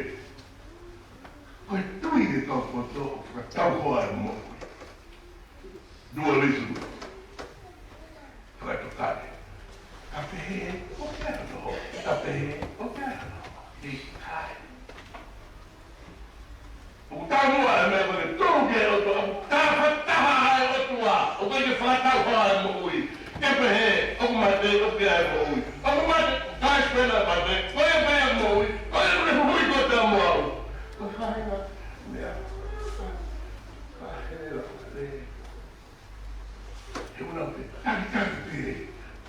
Ko e tui ʻe kau poto ʻoku fakatauhoa e moʻui. Dualism. Fakatokani. Ka pehē, ʻoku ʻi ai hono. Ka pehē, ʻoku ʻi ai hono. ʻIkai. ʻOku taumuʻa e meʻa ko e tō ke ʻOtua, ʻoku tafataha e ʻOtua, ʻoku ʻikai ke fakatauhoa e moʻui. Ke pehē, ʻoku mate, ʻoku ʻi ai e moʻui. ʻOku mate, ʻoku ʻikai pena mate, ko ia pē e moʻui, ko ia pē e moʻui ko te mo au. Ko e faʻahinga meʻa. Ka hele la, le. He ʻoku na Talitali pē,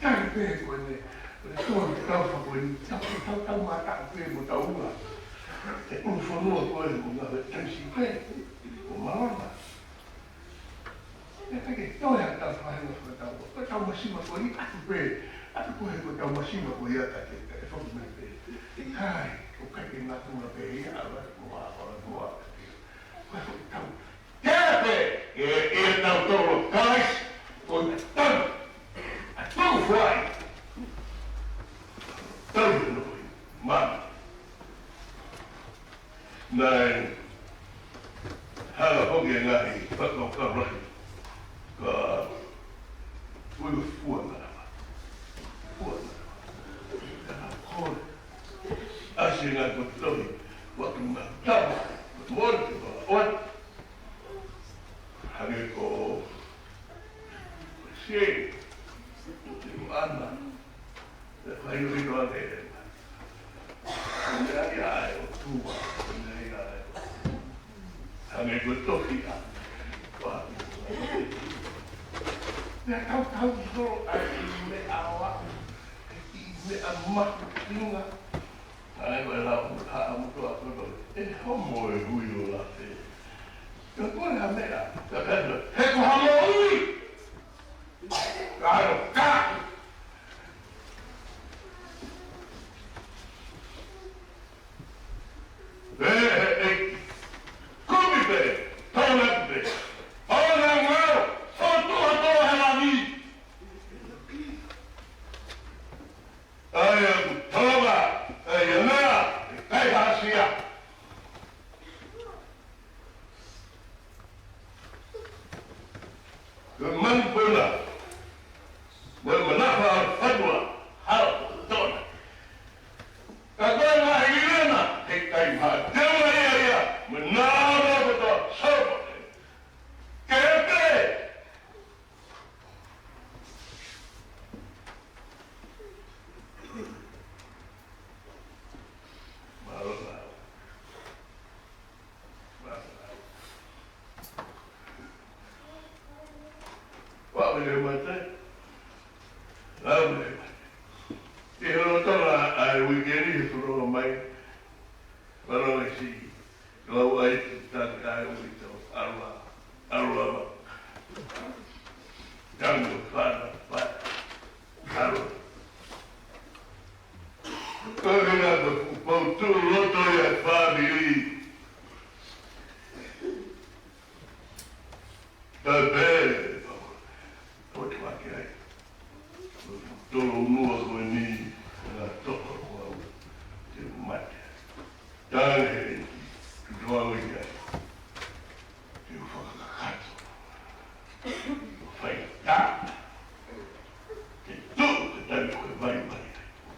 tali pē ko eni, ko e tō tau fa ko eni, tau, tau, tau mata pē mo tau ua. E ʻulu fonua ko eni mo ngā ve taisi pē, ko malona. E ka ke tō ia tau fa he mo fa tau, ko tau masiva ko eni, atu pē, atu ko he ko tau masiva ko ia ka ke, ka ke foki mai pē. Kai, ko kai ke ngā tūna pē ia, ala, mo a, ala, mo a, ka ke. Ko e foki tau, Tepe, e, e tau tolo, guys, ko e tau, a tau fai. Tau no, man. Naʻe, hala hoki e ngaahi, fakakaukau lahi. Ka, ui fua na, fua na. Ka na kore. Asi ngaahi ko tohi, watu na tau, mori, watu. Hangē ko Sione, ko Ana, ʻe fai ʻo ʻilo ake. Ko e meʻa ia ʻa e ʻOtua, ko e meʻa ia ʻa e ʻOtua. Hangē ko e tohi ʻa, ʻa, meʻa tautau solo ʻa e meʻa ʻoku, ʻi meʻa mahuʻinga, ʻa e ʻoku lau, haʻa motuʻa kotoa, ʻe homo e hui ʻo lafe. Ka ko e hā meʻa, ka ka, he ko ha moʻui. Ka alo ka. Ē, ē, ē. Kumi pē, tona pē. Ona ngalo, fotu atu he langi. ʻAi ʻoku tō ʻa, ʻai ʻa mea, ʻikai ha sia. Ko e manupuna, mo e manafa ʻa e fonua, hala tona. Ka ko e ngaahi ʻilena, heʻikai ha teunga ia ia, mo e nānā kotoa, sōpate. Kepe! Mālō, mālō. Mālō. Ua vele mate. Ua vele mate. ʻI he lolotonga ʻa e uike ni he fononga mai. Fanongo ʻi si. Lau ai te tangata e ui tau. Alua. Alua. Tango fana. Fana. Alua. Ko e hina ko e fuʻu pou tuʻu loto ia e fāmili. Tape, pau, pau te wake ai. Tolo unua ko eni, ngā toko ko au, te mate. Tae he, te wau i ai. Te fakakakato. Fai tā. Ke tuʻu ke tau ko e vai mai.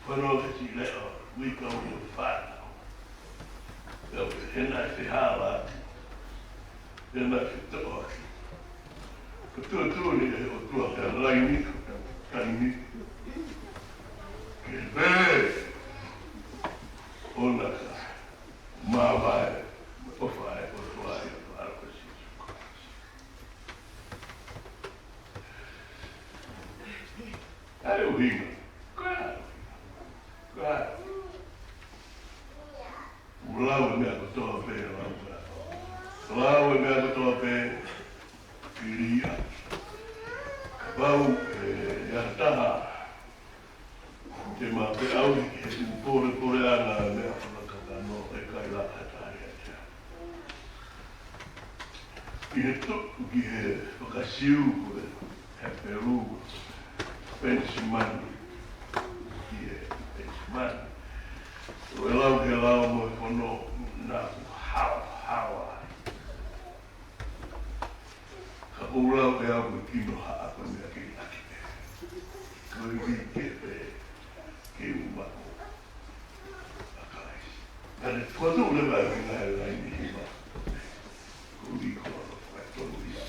Fanongo ki he leʻo, ui kau mo e fānau. Kau ke hena e fehālaaki. Hena e fetoʻoaki. Ko e tuʻutuʻuni ʻe he ʻOtua ke laini, ko e taimi. Ke pē. ʻOna ka. Māvae. ʻOfa e ʻOtua ʻi he ʻAlo ko Sīsū Kalaisi. ʻA e ʻuhinga. Ko e ʻuhinga. Ko e ʻuhinga. ʻOku lau e meʻa kotoa pē, lau e meʻa. Lau e meʻa kotoa pē, pili ʻaki. Kapau ʻe ʻi ai ha taha te ma pe au ki he tuʻu polepole ʻana meʻa fakakakano ʻe kai la ʻa e tari ʻa te. ʻI he tuʻu ki he fakasiu ko e Hepelū, Penisimani, ki he Penisimani. ʻO e lau he lao mo e fono naʻa ku haohaoa ai. Ka ʻoku ou lau ʻe au ko e kino haʻa ko e meʻa kei ʻaki pē. Ko e ʻuhi ke pē, ke u mako. ʻA Kalaisi. Ka ne tuʻu atu leva e ʻuhinga e laini hiva. Ko e ʻuhi ko e fakatonu ia.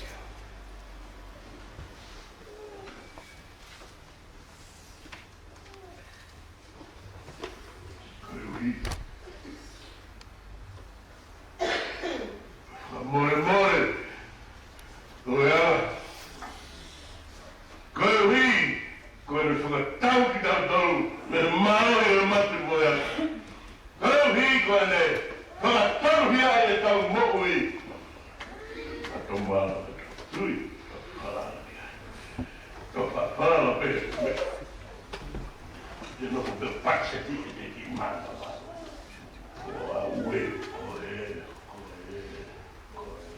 Ko e ʻuhi. Fakamolemole. Ko ia. Ko e ʻuhi Fakatau kitautolu mei he mālohi ʻo e mate mo e ʻapi. Koeʻuhi ko ʻene fakatauhi ai ʻetau moʻui. ʻA tō mālō, tui, fakafalala ki ai. Tō fakafalala pē, pē. Te nofo pē patiseti ʻi he kiʻi mānava. Ko au ē, ko e, ko e, ko e.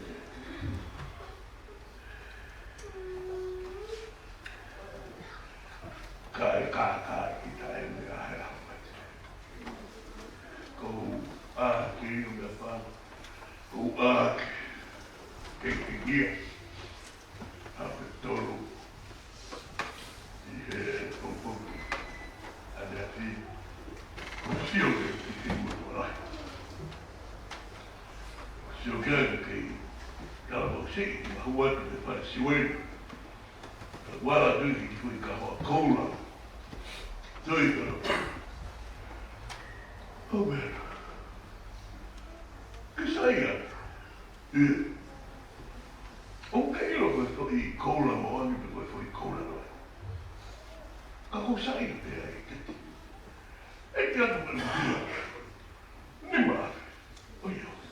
Kae kākā kita e meʻa he ʻaho mate. Ko u ʻā ki ʻo meʻa pā, ko u ʻā ki, ki, ki kia. ʻA e tolu, ʻi he pongipongi ʻaneafi, ko u sio ki he kiʻi motuʻa lahi. Sio ki ai ki he kei talabokisi, ʻi he mahu atu he fale siwena. Ka u ala atu ki he kiʻi foʻi kahoa koula. Toi koula. ʻO meʻa. Ke sai ia. ʻIo. ʻOku ke ʻilo ko e foʻi koula moʻoni pe ko e foʻi koula lahi. Ka ʻoku sai pē ai ke ti. ʻEke atu pē mo ia. Nima afe. ʻOiauē.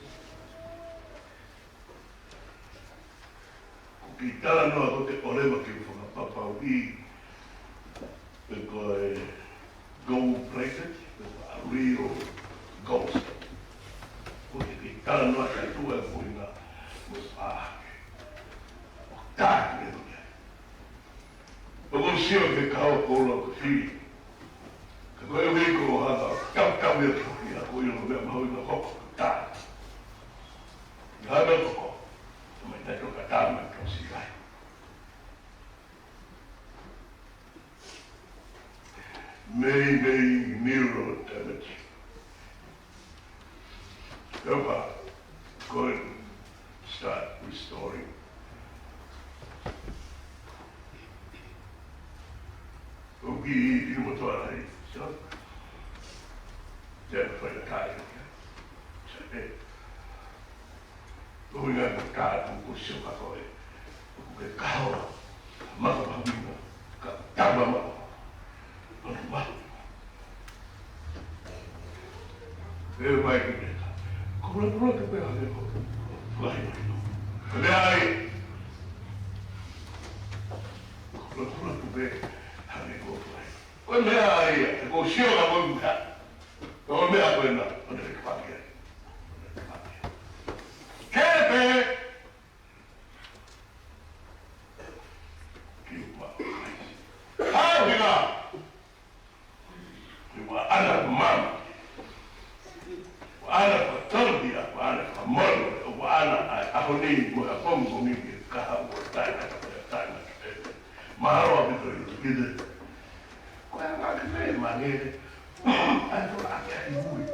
Ko e kiʻi talanoa ko ē te u ʻoleva ke u fakapapauʻi pe ko e gold plated, pe ko e real gold. Ko e kiʻi talanoa ke tuʻu e moʻunga mo e pā. ʻO tāki e moʻunga. ʻOku ou sio ki he kahoa koula ʻoku fili. Ka ko e ʻuhi ko e hanga ʻo tautau ia ki he foʻi ako ʻilo meʻa mahuʻinga hoko tā. Ia hanga hoko. Mai tato ka tā mai tau si ai. Mei, mei, mirror damage. Epa, ko e start restoring. ʻOku ʻi, ʻi mo toa ai, so. Te fai na kai, so, e. Ko e ʻuhinga ko e kātu ko sio ka ko e. Ko e kahoa. Maka mahuʻinga. Ka tama maka. Maka mahuʻinga. E mai ki te ka. Ko la la ka pe ane ko. Fai mai no. Ko le ai. Ko la la ka pe ane ko fai. Ko le ai. Ko sio ka ko. Ko meʻa ko ena. Ko le fai. Ke pe. Kiu ma. Hau hina. Kiu ma ana mama. Ana ko toldi a, ana ko molo, ana a, a honi mo a pongo ni ke kaha o tai na, tai na. Mahalo a pito i kite. Ko e anga ke me mangere. Ai ko a ke i mui.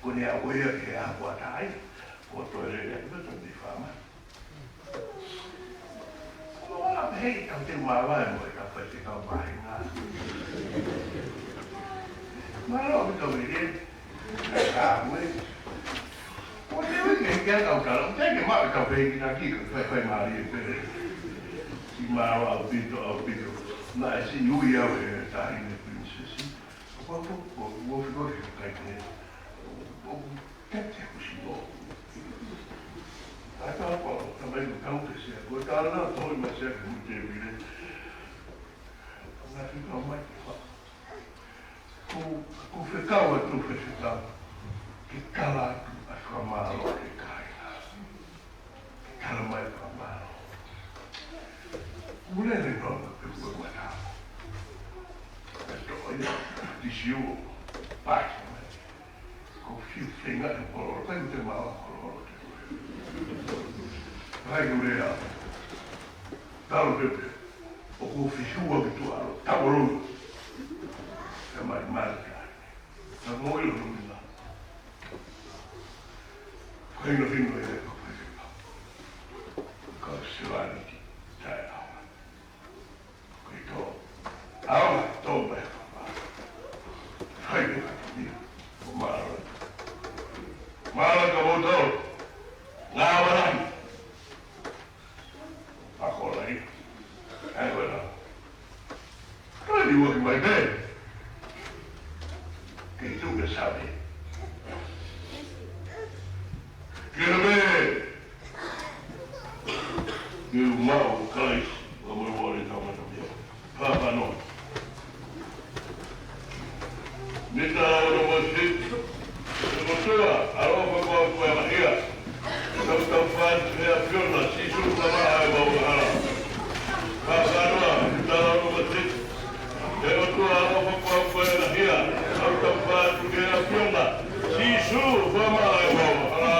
Ko ne a ko ia ke a ko a tai. Ko to le le ko to ni fama. Ko la hei tau te mavae mo e tau fai te kau mahinga. Mahalo ko tau mele. Ka mui. Ko te ui ke ke kau tala. Te ke ma tau fai ki na ki ka fai fai mali e pele. Si mavae ʻaupito, ʻaupito. Na e si ui au e tahi ne princess. Ko ko ko ko ko kai te. Ko Kete kusi mo. Ai ka ko ka mai mo kau ke se ko ka la to ma se ke mo te vile. Nga fi ka mai ke fa. Ko ko fekau atu fekau. Ke kala atu a ka ma lo ke kai. Ke kala mai ka ma lo. Mule le no ke ko ma ta. Esto oye. Disiu. Paki mai. Ko fiu fenga e kololo, kai te maua kololo. Kai ure a. Talo pepe. ʻOku fiu a ki tuʻa alo. Takololo. E mai mai ka. Ka mo ilo no mina. Kai no fino e ka. Ka silani ki. Tai awa. Ko e tō. Au, tō mai. Hai, ko mālō. Mālō ka mo tō. Ngā walahi. Ako lai. Ai, wala. Mai pē. Ke tuku ke save. Ke me. Ke mau Kalaisi, ka mau wale tau mata mio. Pāpano. Mita ono mo e fitu. ʻE ʻOtua, ʻaloʻofa ko au ko e ʻAfiona. Tau tau fai atu ki he ʻAfiona, Sīsū, Tamai ʻa e angahala. Pāpano, mita ono mo e fitu. ʻE ʻOtua, ʻaloʻofa ko au ko e ʻAfiona. Tau tau fai atu ki he ʻAfiona, Sīsū, Tamai ʻa e angahala.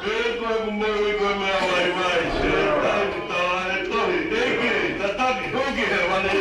Pea ko e kumo i ko e meʻa vaivai, se tai ki tala e tohi, ʻEiki, tataki hoki he vale.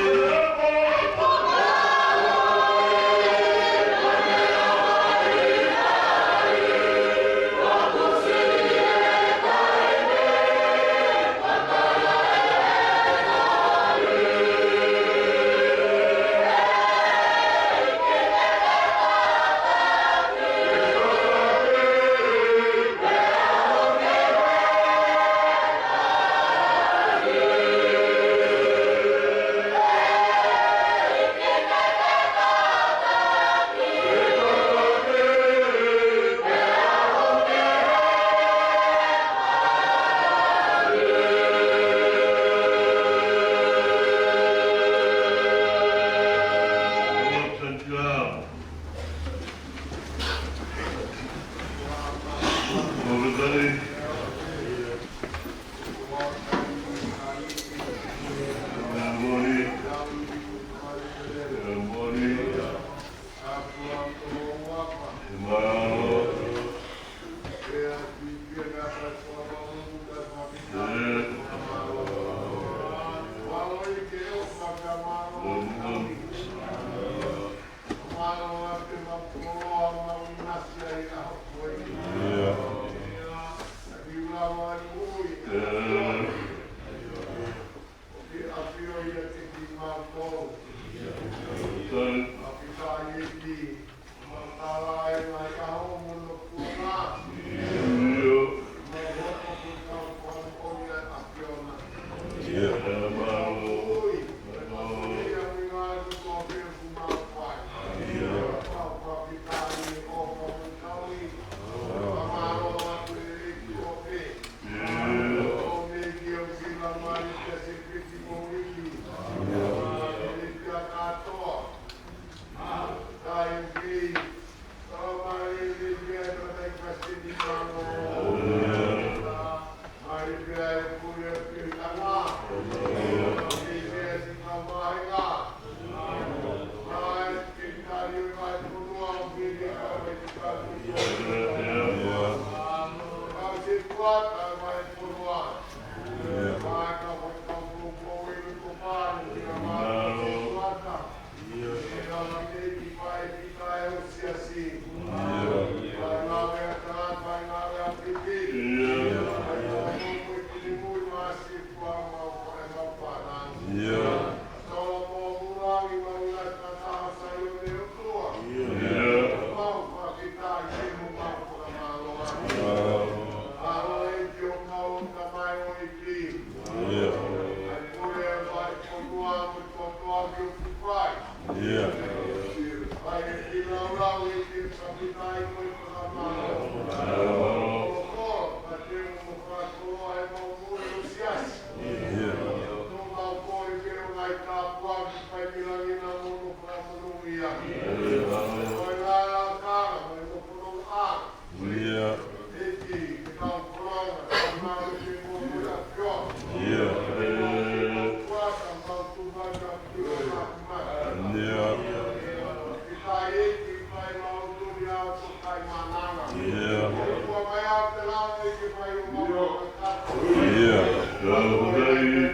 Ka ko kai.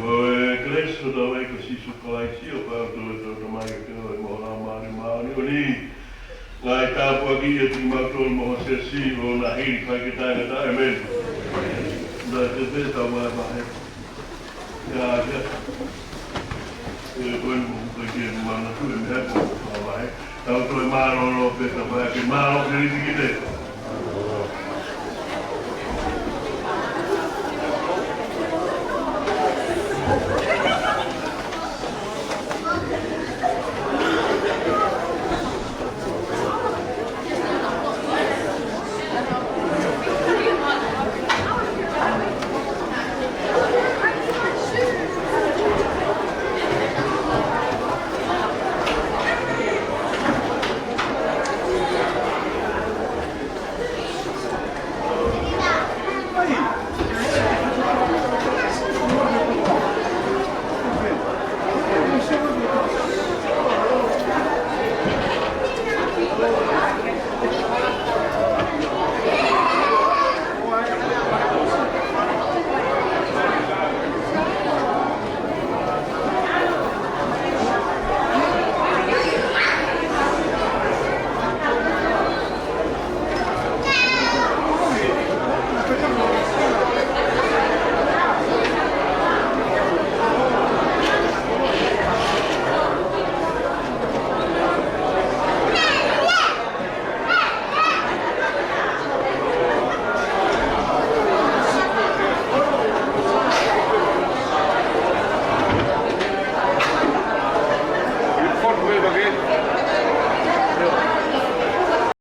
Ko e kelesi ʻa hotau ʻEiki ko Sīsū Kalaisi, ʻofa ʻa e ʻOtua, ʻa e ʻOtua Tamai, ʻa e feohi mo e Laumālie Māʻoniʻoni, ngaahi tāpuaki ʻiate kimautolu mo ho siasi ʻo na hili fai ke tae na tae. ʻĒmeni. Na te te tau mai mahe. Ia, ia. E koe mo kai ke mana tu e meʻa ko e vahe. Tau toe mālōlō pē, tau vahe ke mālō ke liti ki te.